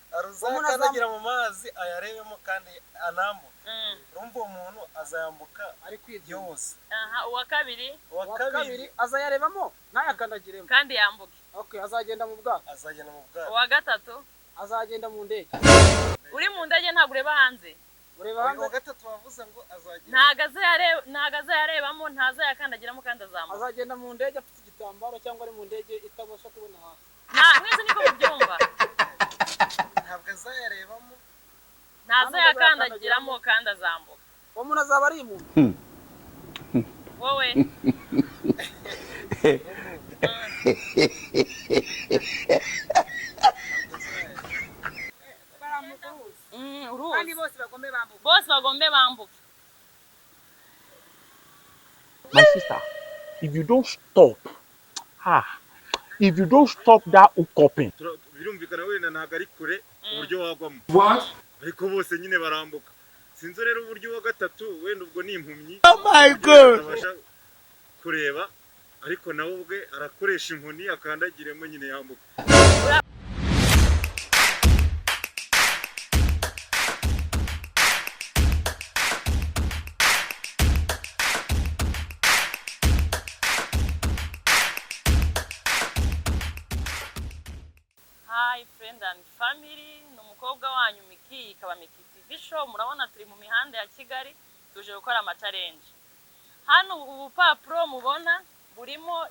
Aruzakandagira mu mazi ayarebemo kandi anambuke. Urumva uwo muntu azayambuka ari kwirya yose. Aha, uwa kabiri. Uwa Uwa kabiri kabiri azayarebamo ntayakandagiremo kandi yambuke. Okay, azagenda mu bwato. Azagenda mu bwato. Uwa gatatu azagenda mu ndege. Uri mu ndege ntabwo ureba hanze. Ureba hanze. Uwa gatatu wavuze ngo azagenda. Ntago azayarebamo, ntazayakandagiramo kandi azambuka. Azagenda mu ndege afite igitambaro cyangwa ari mu ndege itabasha kubona hasi. Mwese niko mubyumva. Ntabwo azayarebamo, ntazayakandagiramo kandi azambuka. Uwo muntu azaba ari impumyi. Wowe Kandi bose bagombe bambuke. Bose bagombe bambuke. My sister, if you don't stop, if you don't stop that hook-upping. Birumvikana wenda ntabwo ari kure uburyo wagwamo. Ariko bose nyine barambuka. Sinzi rero uburyo wa gatatu wenda ubwo ni impumyi. Oh my God! Atabasha kureba, ariko nawe ubwe arakoresha inkoni akandagiremo nyine yambuka. Hi friend and family, ni umukobwa wanyu Miki, ikaba Miki TV show. Murabona turi mu mihanda ya Kigali tuje gukora ama challenge. Hano ubupapuro mubona burimo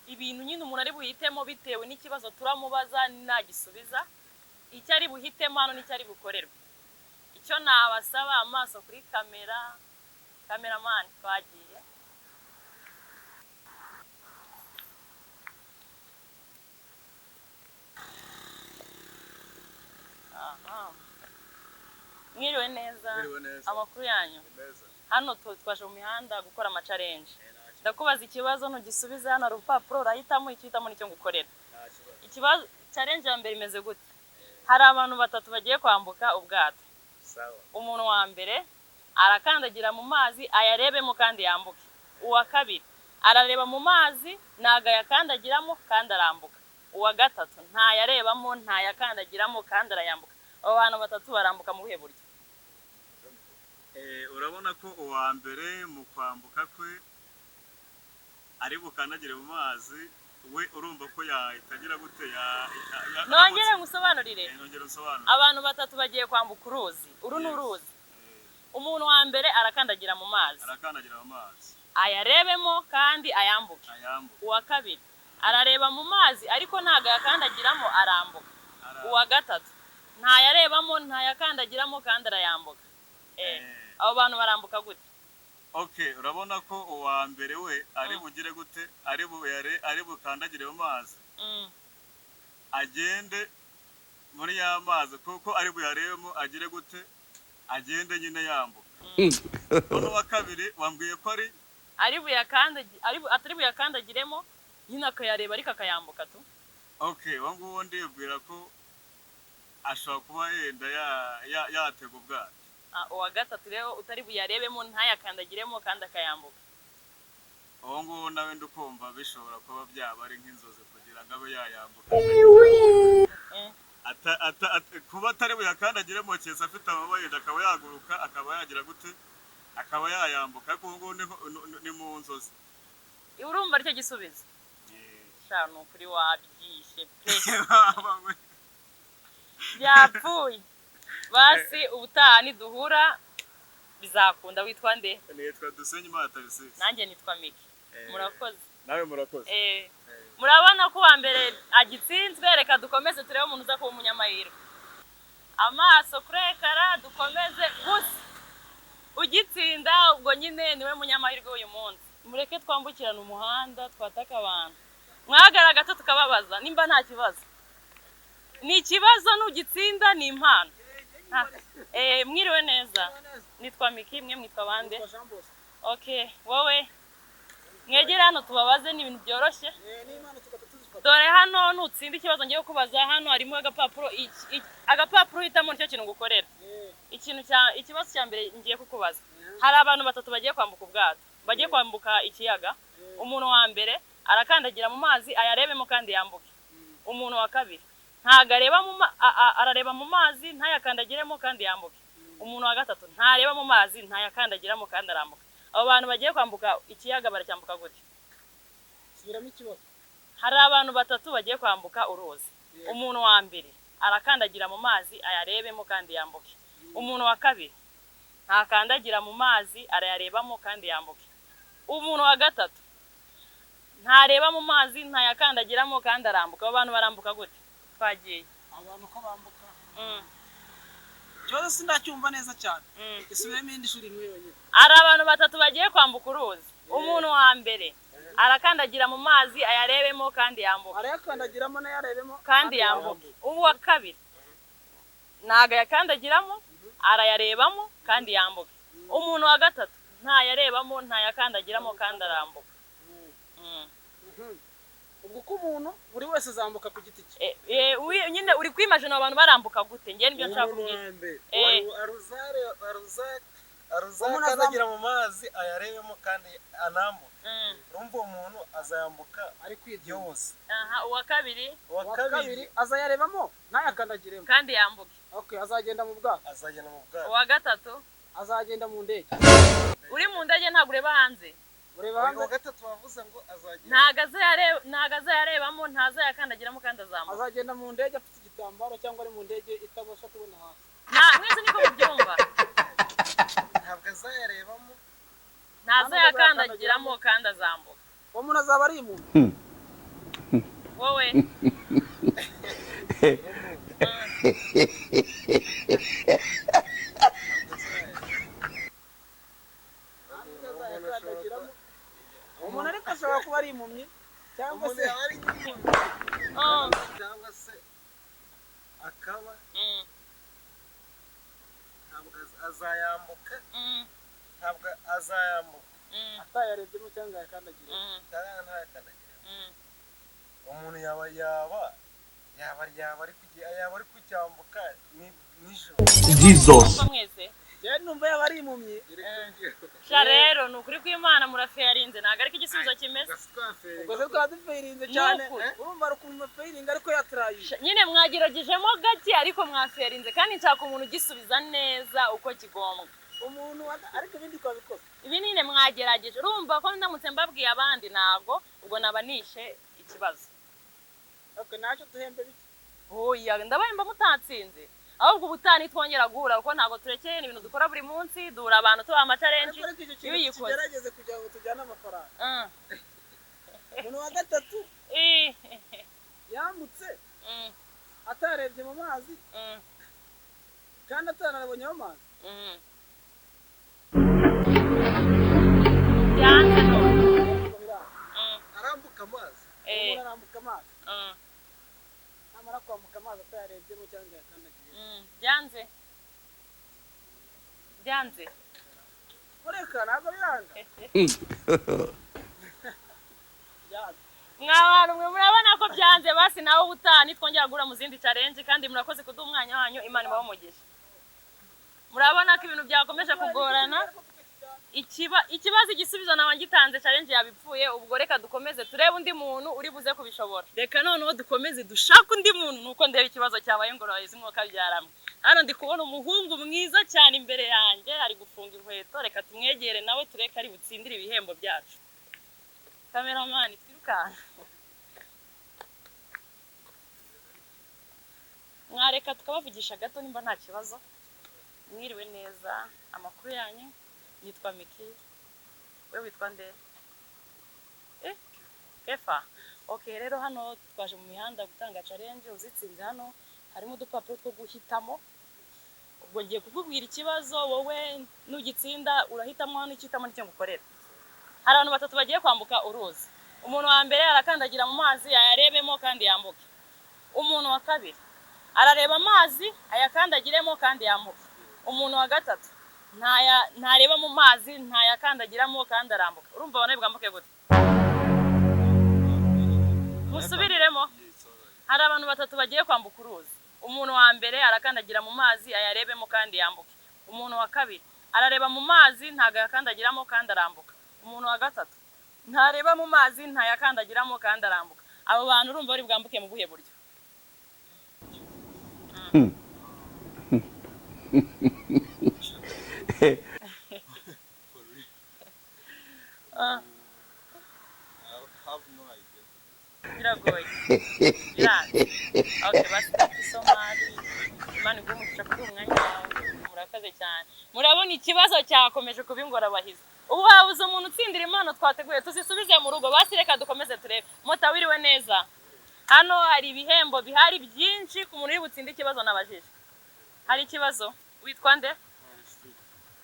ibintu nyine umuntu ari buhitemo bitewe n'ikibazo turamubaza nagisubiza, icyo ari buhitemo hano n'icyo ari bukorerwe. Icyo nabasaba, amaso kuri kamera, cameraman twagiye. Aha. Mwiriwe neza. Mwiriwe neza. Amakuru yanyu. Meza. Hano twaje mu mihanda gukora ama challenge. Ndakubaza ikibazo ntugisubize, hano hari urupapuro urahitamo icyo uhitamo nicyo ngukorera. Ikibazo challenge ya mbere imeze gute? Hari abantu batatu bagiye kwambuka ubwato. Sawa. Umuntu wa mbere arakandagira mu mazi ayarebemo kandi yambuke. Uwa kabiri arareba mu mazi ntago ayakandagiramo kandi arambuka. Uwa gatatu ntayarebamo ntayakandagiramo kandi arayambuka. Abo bantu batatu barambuka mu buhe buryo? Urabona ko uwa mbere mu kwambuka kwe ari bukandagire mu mazi, we urumva ko yahita agira gute Nongere ngusobanurire. Nongere unsobanurire. Abantu batatu bagiye kwambuka uruzi. Uru ni uruzi. Umuntu wa mbere arakandagira mu mazi. Arakandagira mu mazi. Ayarebemo kandi ayambuke. Ayambuke. Uwa kabiri arareba mu mazi ariko ntago ayakandagiramo arambuka. Uwa gatatu ntayarebamo ntayakandagiramo kandi arayambuka. Abo bantu barambuka gute? Okay, urabona ko uwa mbere we ari bugire gute, ari bukandagire mu mazi. Agende muri ya mazi kuko ari buyarebemo agire gute, agende nyine yambuka. None uwa kabiri wambwiye ko ari atari buyakandagiremo nyine akayareba ariko akayambuka tu. Okay, uwo nguwo ndibwira ko ashobora kuba yenda yatega ubwato. Uwa gatatu rero utari buyarebemo ntayakandagiremo kandi akayambuka. Uwo nguwo nawe ndukumva bishobora kuba byaba ari nk'inzozi kugira ngo abe yayambuka. Kuba atari buyakandagiremo keretse afite amababa yenda akaba yaguruka akaba yagira gute akaba yayambuka, ariko uwo nguwo ni mu nzozi. Urumva aricyo gisubizo? Sha ni ukuri wabyishe pe. Byapfuye. Basi ubutaha niduhura bizakunda. Witwa nde? Nitwa Dusenyimana Tarcisse. Nanjye nitwa Miki. Murakoze. Nawe murakoze. Murabona ko uwa mbere agitsinzwe, reka dukomeze turebe umuntu uza kuba umunyamahirwe. Amaso kuri ekara dukomeze gusa. Ugitsinda ubwo nyine niwe munyamahirwe uyu munsi. Mureke twambukirane umuhanda twataka abantu. Mwagara gato tukababaza nimba nta kibazo. Ni ikibazo nugitsinda ni impano. Mwiriwe neza. Nitwa Miki, mwe mwitwa bande? Okay, wowe mwegere hano tubabaze, ni ibintu byoroshye. Dore hano nutsinda ikibazo ngiye kubaza, hano harimo agapapuro, agapapuro uhitamo nicyo kintu ngukorera. Ikibazo cya mbere ngiye kukubaza. Hari abantu batatu bagiye kwambuka ubwato, bagiye kwambuka ikiyaga. Umuntu wa mbere arakandagira mu mazi ayarebemo kandi yambuke. Umuntu wa kabiri Ntago areba mu arareba mu mazi ntayakandagiremo kandi yambuke. Umuntu wa gatatu ntareba mu mazi ntayakandagiramo kandi arambuka. Abo bantu bagiye kwambuka ikiyaga baracyambuka gute? Subiramo ikibazo. Hari abantu batatu bagiye kwambuka uruzi. Umuntu wa mbere arakandagira mu mazi ayarebemo kandi yambuke. Umuntu wa kabiri ntakandagira mu mazi arayarebamo kandi yambuke. Umuntu wa gatatu ntareba mu mazi ntayakandagiramo kandi arambuka. Abo bantu barambuka gute? Twagiye. Abantu ko bambuka. Ikibazo sindacyumva neza cyane. Isubiremo indi shuri imwe yonyine. Hari abantu batatu bagiye kwambuka uruzi. Umuntu wa mbere arakandagira mu mazi ayarebemo kandi yambuke. Arayakandagiramo n'ayarebemo kandi yambuke. Uwa kabiri ntago ayakandagiramo arayarebamo kandi yambuke. Umuntu wa gatatu ntayarebamo ntayakandagiramo kandi arambuka. Ubwo ko umuntu buri wese azambuka ku giti cye. Nyine uri kwimagina abantu barambuka gute? Ngiye nibyo nshaka Umuntu kubwira. wa mbere aruzakandagira mu mazi ayarebemo kandi anambuke. Urumva uwo muntu azayambuka ari kwidunda yose. Aha, uwa kabiri Uwa kabiri azayarebamo ntayakandagiremo kandi yambuke. Okay, azagenda mu bwato. Azagenda mu bwato. Uwa gatatu azagenda mu ndege. Uri mu ndege ntabwo ureba hanze. Ureba hanze. Uwa gatatu wavuze ngo azagenda. Ntago azayarebamo ntazayakandagiramo kandi azambuka. Azagenda mu ndege afite igitambaro cyangwa ari mu ndege itabasha kubona hasi. Mwese niko mubyumva. Ntabwo azayarebamo ntazayakandagiramo kandi azambuka. Uwo muntu azaba ari impumyi. Wowe umuntu ariko ashobora kuba ari impumyi cyangwa se cyangwa se akaba azayambuka. Ntabwo azayambuka atayarebyemo cyangwa yakandagira. Ntayakandagiremo. Umuntu yaba ari kucyambuka nijoro. Jesus. Mwese numva yaba ari impumyi. Sha rero ni ukuri kw'Imana muraferinze ntabwo ariko igisubizo kimeze. Ubwo se twaduferinze cyane. Urumva rukumva feringa ariko yaturaye. Nyine mwageragejemo gake ariko mwaferinze kandi nshaka umuntu ugisubiza neza uko kigombwa. Umuntu ariko ibindi twabikoze. Ibi nyine mwagerageje. Urumva ko ndamutse mbabwiye abandi ntabwo ubwo naba nishe ikibazo. Okay, nacyo duhembe bike. Oya, ndabahemba mutatsinze. Ahubwo ubutaha twongera guhura kuko ntabwo turekeye ibintu dukora buri munsi, duhura abantu tubaha ama challenge. Ariko icyo kintu kigerageze kugira ngo tujyane amafaranga. Umuntu wa gatatu yambutse atarebye mu mazi kandi atanabonye amazi. Byanze none. Arambuka amazi. Umuntu arambuka amazi. Namara kwambuka amazi atayarebyemo cyangwa yakandagiye. Byanze. Byanze. Ureka ntabwo biranga. Mwa bantu mwe murabona ko byanze basi nawe ubutaha nitwongera guhura mu zindi challenge kandi murakoze kuduha umwanya wanyu. Imana ibahe umugisha. Murabona ko ibintu byakomeje kugorana. Ikibazo igisubizo nawe ngitanze challenge yabipfuye. Ubwo reka dukomeze turebe undi muntu uri buze kubishobora. Reka noneho dukomeze dushake undi muntu nuko ndeba ikibazo cyabaye ngororahizi mwuka byaramwe. Hano ndi kubona umuhungu mwiza cyane imbere yanjye ari gufunga inkweto. Reka tumwegere nawe tureke ari butsindire ibihembo byacu. Cameraman twirukanka. Mwareka tukabavugisha gato nimba nta kibazo. Mwiriwe neza, amakuru yanyu? Nitwa Miki. We witwa nde? Kefa. Okay, rero hano twaje mu mihanda gutanga challenge uzitsinze. Hano harimo udupapuro two guhitamo. Ubwo ngiye kukubwira ikibazo wowe nugitsinda urahitamo hano icyo nicyo ngukorera. Hari abantu batatu bagiye kwambuka uruzi. Umuntu wa mbere arakandagira mu mazi ayarebemo kandi yambuke. Umuntu wa kabiri arareba amazi ayakandagiremo kandi yambuke. Umuntu wa gatatu ntareba mu mazi ntayakandagiramo kandi arambuka. Urumva abana bwambuke gute? Musubiriremo. Hari abantu batatu bagiye kwambuka uruzi. Umuntu wa mbere arakandagira mu mazi ayarebemo kandi yambuke. Umuntu wa kabiri arareba mu mazi ntago ayakandagiramo kandi arambuka. Umuntu wa gatatu ntareba mu mazi ntayakandagiramo kandi arambuka. Abo bantu urumva bari bwambuke mu buhe buryo? Ah, I have no idea. Biragoye, biranze. Okay, basi, thank you so much. Imana iguhe umugisha kuri uwo mwanya wawe, murakoze cyane. Murabona ikibazo cyakomeje kuba ingorabahizi. Ubu habuze umuntu utsindira impano twateguye, tuzisubize mu rugo. Basi reka dukomeze turebe. Mota, wiriwe neza. Hano hari ibihembo bihari byinshi ku muntu uri butsinde ikibazo nabajije. Hari ikibazo. Witwa nde?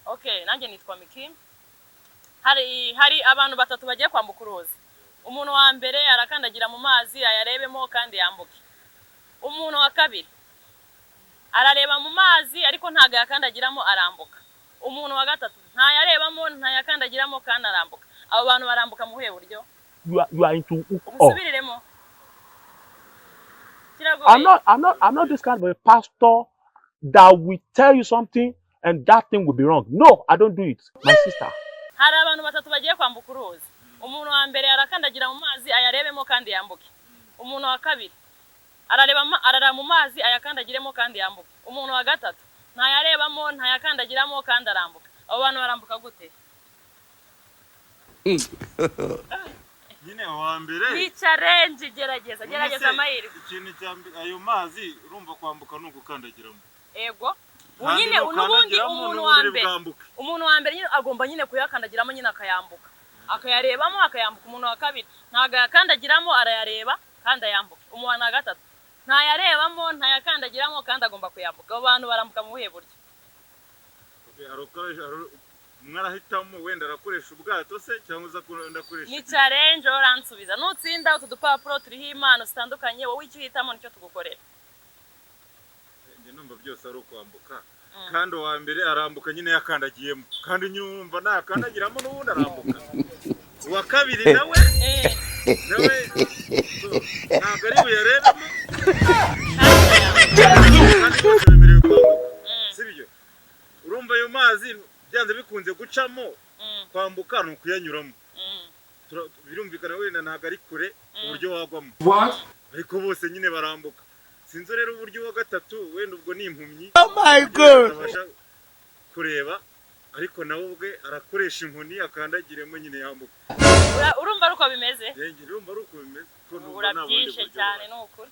Okay, nanjye nitwa Miki. Hari abantu batatu bagiye kwambuka uruzi. Umuntu wa mbere arakandagira mu mazi ayarebemo kandi yambuke. Umuntu wa kabiri arareba mu mazi ariko ntabwo ayakandagiramo, arambuka. Umuntu wa gatatu ntayarebamo, ntayakandagiramo kandi arambuka. Abo bantu barambuka mu buhe buryo? You are into hook up. Musubiriremo, kiragoye. I'm not this kind of a pastor that will tell you something and that thing will be wrong. No, I don't do it. My sister. Hari abantu batatu bagiye kwambuka uruzi. Umuntu wa mbere arakandagira mu mazi ayarebemo kandi yambuke. Umuntu wa kabiri arareba mu mazi ayakandagiremo kandi yambuke. Umuntu wa gatatu ntayarebamo, ntayakandagiramo kandi arambuka. Abo bantu barambuka gute? Nyine uwa mbere Ni challenge, gerageza, gerageza None se, amahirwe. Ikintu cya mbere, ayo mazi, urumva kwambuka ni ugukandagiramo. Ego. Kandi Nyine n'ubundi nukandagiramo, umuntu n'ubundi wa uri mbere bwambuke. Umuntu wa mbere nyine agomba nyine kuyakandagiramo nyine akayambuka, akayarebamo akayambuka. Umuntu wa kabiri ntabwo ayakandagiramo, arayareba kandi ayambuka. Umuntu wa gatatu ntayarebamo, ntayakandagiramo kandi agomba kuyambuka. Abo bantu barambuka mu buhe buryo? Okay, umwe arahitamo, wenda arakoresha ubwato se cyangwa uza ndakoresha Ni challenge, uransubiza. Nutsinda, utu dupapuro turiho impano zitandukanye. Wowe icyo uhitamo nicyo tugukorera. Njye numva byose ari ukwambuka, kandi uwa mbere arambuka nyine yakandagiyemo, kandi nyine urumva nakandagiramo n'ubundi arambuka. Uwa kabiri nawe nawe so, ntabwo ari buyarebemo kandi bose bemerewe kwambuka, sibyo? Urumva ayo mazi byanze bikunze gucamo, kwambuka ni ukuyanyuramo. Birumvikana wenda ntabwo ari kure uburyo wagwamo, ariko bose nyine barambuka. Sinzi rero uburyo uwa gatatu, wenda ubwo ni impumyi. Oh my God. Atabasha kureba, ariko nawe ubwe arakoresha inkoni akandagiremo nyine yambuka. Urumva ari uko bimeze? Njye urumva ari uko bimeze, ko numva nta bundi Urabyishe buryo cyane. buhari. Ni ukuri.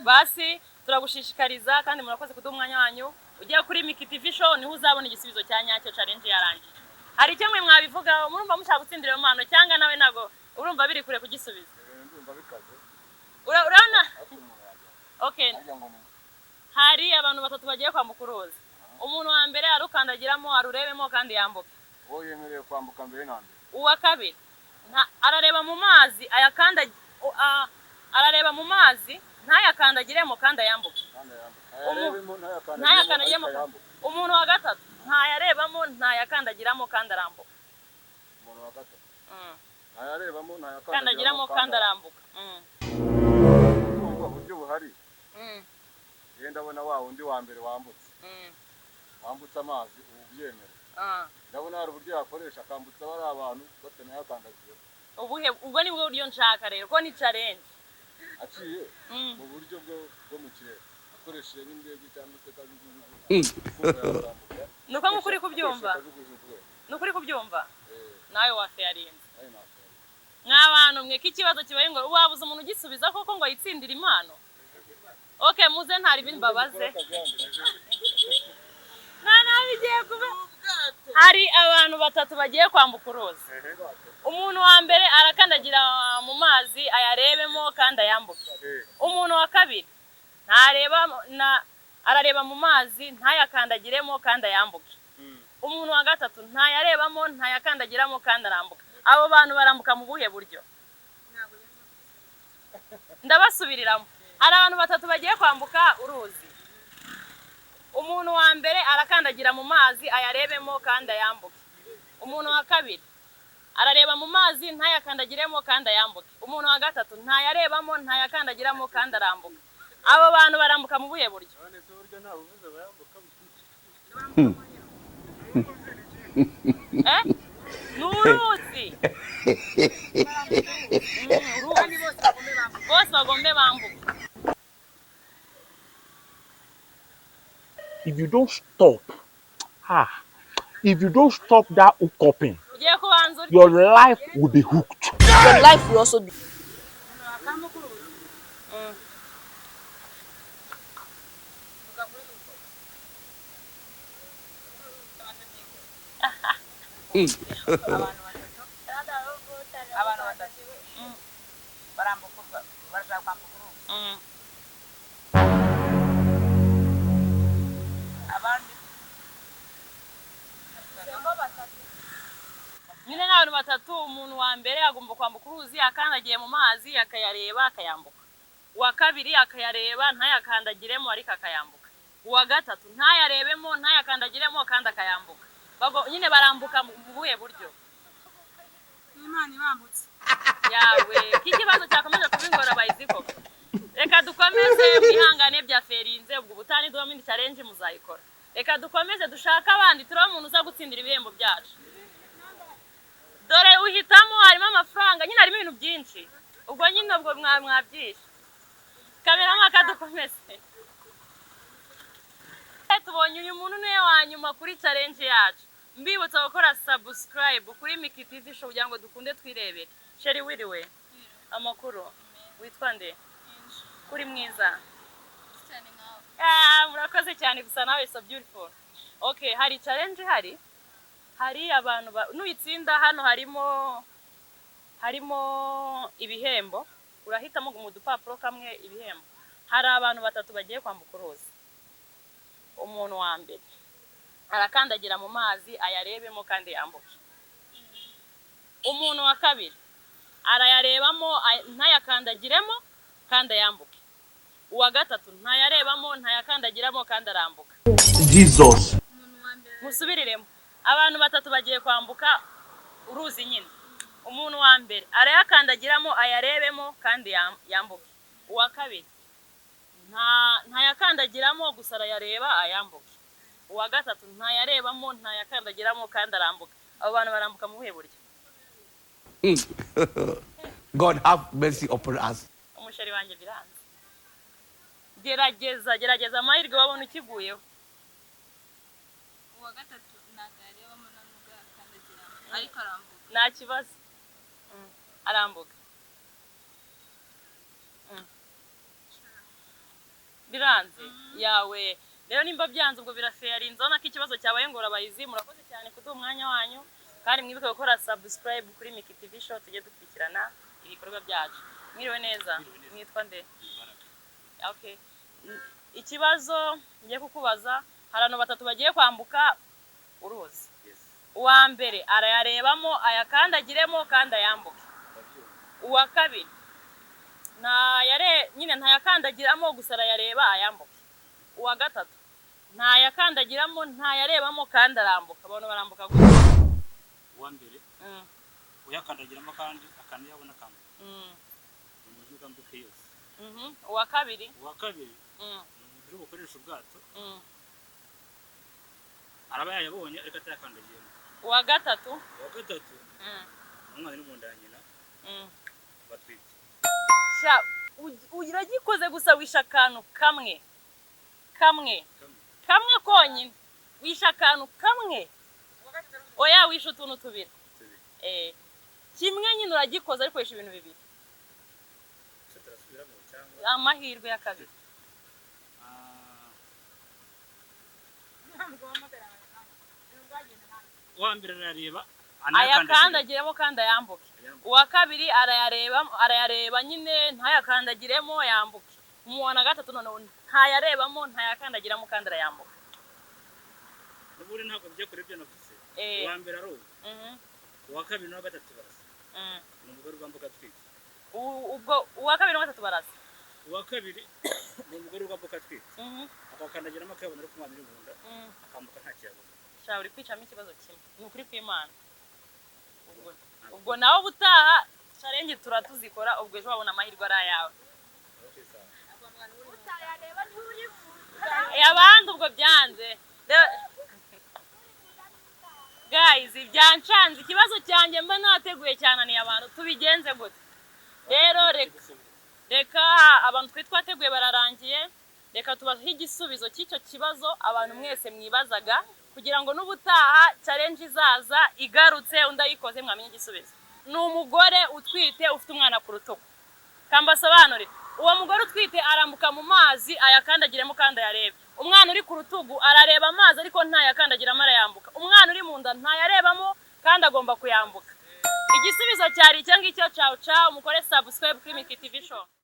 Basi turagushishikariza kandi murakoze kuduha umwanya wanyu. Ugiye kuri Miki TV Show, niho uzabona igisubizo cya nyacyo. Challenge yarangiye. Hari icyo mwe mwabivugaho? Murumva mushaka gutsindira iyo mpano cyangwa nawe ntabwo urumva biri kure kugisubiza? Ndumva bikaze. Urabona Ariko umuntu yajya okay. ajya ngo ni Hari abantu batatu bagiye kwambuka uruzi. Umuntu wa mbere arukandagiramo, arurebemo kandi yambuke. Wowe yemerewe kwambuka mbere na mbere. Uwa kabiri arareba mu mazi arareba mu mazi ntayakandagiremo kandi ayambuke. Kandi ayambuke, ayarebemo, ntayakandagiremo. ntayakandagiremo ariko ayambuke. Umuntu wa gatatu ntayarebamo, ntayakandagiramo kandi arambuka. Umuntu wa gatatu ntayarebamo, kandagiramo ntayakandagiramo kandi arambuka. Urumva uburyo buhari, njyewe ndabona wa wundi wa mbere wambutse wambutse amazi ubu ubyemera. Ndabona hari uburyo yakoresha akambutsa bariya abantu batanayakandagiyeho. Ubuhe? Ubwo ni bwo buryo nshaka rero, ko ni challenge. Aciye mu buryo bwo mu kirere, akoresheje nk'indege cyangwa se kajugujugu, kumva yatambuka. Ni uko nguko uri kubyumva? Akoresheje kajugujugu we. Ni ukuri kubyumva? Eh. Nawe wafayarinze. Nawe nafera. Mw'abantu mwe, ko ikibazo kibaye ngo wabuze umuntu ugisubiza koko ngo yitsindire impano. Okay, muze ntari mbabaze. Nta nabi igiye kuba. Hari abantu batatu bagiye kwambuka uruzi. Umuntu wa mbere arakandagira mu mazi ayarebemo kandi ayambuke. Umuntu wa kabiri ntareba na arareba mu mazi ntayakandagiremo kandi ayambuke. Umuntu wa gatatu ntayarebamo, ntayakandagiramo kandi arambuka. Abo bantu barambuka mu buhe buryo? Ndabasubiriramo. Hari abantu batatu bagiye kwambuka uruzi. Umuntu wa mbere arakandagira mu mazi ayarebemo kandi ayambuke. Umuntu wa kabiri arareba mu mazi ntayakandagiremo kandi ayambuke. Umuntu wa gatatu ntayarebamo, ntayakandagiramo kandi arambuka. Abo bantu barambuka mu buhe buryo? None se uburyo nta buvuze bayambukamo? Eh, ni uruzi. Kandi Uruzi bose bagombe bambuke. Bose bagombe bambuke. If you don't stop, if you don't stop that hookupping, Ugiye kubanza urye. your life will be hooked. Your life will also be. Wakambuka uruzi. Vuga kuri mikoro. Abantu batatu. Abantu batatu. Barambuka barashaka kwambuka uruzi. Abandi Nyine ni abantu batatu. Umuntu wa mbere agomba kwambuka uruzi akandagiye mu mazi, akayareba, akayambuka. Uwa kabiri akayareba, ntayakandagiremo, ariko akayambuka. Uwa gatatu ntayarebemo, ntayakandagiremo, kandi akayambuka. Nyine barambuka mu buhe buryo? Imana ibambutse. Yawe, iki kibazo cyakomeje kuba ingorabahizi koko. Reka dukomeze, mwihangane byaferinze. Ubwo ubutani duhamo indi challenge muzayikora. Reka dukomeze dushake abandi, turebe umuntu uza gutsindira ibihembo byacu. Dore uhitamo, harimo amafaranga nyine, harimo ibintu byinshi. Ubwo nyine ubwo mwabyishe kamera mwaka. Dukomeze, tubonye uyu muntu niwe wa nyuma kuri challenge yacu. Mbibutsa gukora subscribe kuri Miki TV Show kugira ngo dukunde twirebere. Chérie, wiriwe? Amakuru? Witwa nde? Kuri mwiza? Ah, murakoze cyane. Gusa nawe so beautiful. Okay, hari challenge ihari, hari abantu nuyitsinda hano harimo ibihembo. Urahitamo mu dupapuro kamwe ibihembo. Hari abantu batatu bagiye kwambuka uruzi. Umuntu wa mbere arakandagira mu mazi, ayarebemo kandi yambuke. Umuntu wa kabiri arayarebamo, ntayakandagiremo kandi ayambuke. Uwa gatatu ntayarebamo, ntayakandagiramo kandi arambuka. Jesus. Musubiriremo. Abantu batatu bagiye kwambuka uruzi nyine. Umuntu wa mbere arayakandagiramo, ayarebemo kandi yambuke. Uwa kabiri ntayakandagiramo, gusa arayareba, ayambuke. Uwa gatatu ntayarebamo, ntayakandagiramo kandi arambuka. Abo bantu barambuka mu buhe buryo? God have mercy upon us. Umuchéri wanjye, biranze. Gerageza, gerageza amahirwe, wabona ukiguyeho. Uwa gatatu ntabwo yarebamo, nta nubwo akandagiramo, ariko arambuka. Nta kibazo. Arambuka. Biranze yawe. Rero nimba byanze, ubwo biraferinze. Urabona ko ikibazo cyabaye ingorabahizi. Murakoze cyane kuduha umwanya wanyu, kandi mwibuke gukora subscribe kuri Miki TV Show, tujye dukurikirana ibikorwa byacu. Mwiriwe neza? Mwitwa nde? Okay. Ikibazo ngiye kukubaza: hari abantu batatu bagiye kwambuka uruzi. Uwa mbere arayarebamo, ayakandagiremo kandi ayambuke. Uwa kabiri ntayare nyine, ntayakandagiramo, gusa arayareba, ayambuke. Uwa gatatu ntayakandagiramo, ntayarebamo kandi arambuka. Abantu barambuka gutya? Uwa mbere uyakandagiramo kandi akanayabona akambuka, ni umuntu ugambuke yose. Uwa kabiri? Uwa kabiri ni umuntu uri bukoresha ubwato, araba yayabonye ariko atayakandagiyemo. Uwa gatatu? Uwa gatatu ni umwana uri mu nda ya nyina batwite. Sha, uragikoze, gusa wishe akantu kamwe kamwe. Kamwe. Kamwe konyine wishe, akantu kamwe. Oya, wishe utuntu tubiri. Tubiri. Eh, kimwe nyine uragikoze, ariko wishe ibintu bibiri. Ese turasubiramo cyangwa? Amahirwe ya kabiri. Ah, uwa mbere arareba anayakandagiremo. Ayakandagiremo kandi ayambuke. Ayambuke. Uwa kabiri arayareba, arayareba nyine, ntayakandagiremo, yambuke. Umuntu wa gatatu noneho ntayarebamo, ntayakandagiramo kandi arayambuka. N'ubundi ntabwo bijya kure ibyo navuze. Uwa mbere aroga, uwa kabiri n'uwa gatatu barasa. Ni umugore ugomba atwite. Ubwo uwa kabiri n'uwa gatatu barasa. Uwa kabiri ni umugore ugomba atwite, akakandagiramo akayabona, ariko umwana uri mu nda akambuka ntacyo yabona. Sha, uri kwicamo ikibazo kimwe, ni ukuri kw'Imana. Ubwo nawe ubutaha challenge turatuzikora. Ubwo ejo wabona amahirwe ari ayawe. Okay, sawa. Eh, abandi ubwo byanze. Guys, byancanze. Ikibazo cyanjye mba nateguye cyananiye abantu. Tubigenze gute rero? Reka, reka, abantu twe twateguye bararangiye. Reka tubahe igisubizo cy'icyo kibazo abantu mwese mwibazaga, kugira ngo n'ubutaha challenge izaza igarutse undi ayikoze mwamenye igisubizo. Ni umugore utwite ufite umwana ku rutugu. Kambasobanurire, uwo mugore utwite arambuka mu mazi ayakandagiremo kandi ayarebe. Umwana uri ku rutugu arareba amazi ariko ntayakandagiramo, arayambuka. Umwana uri mu nda ntayarebamo kandi agomba kuyambuka. Igisubizo cyari icyo ngicyo. Cawu cawu, mukore subscribe kuri Miki TV Show.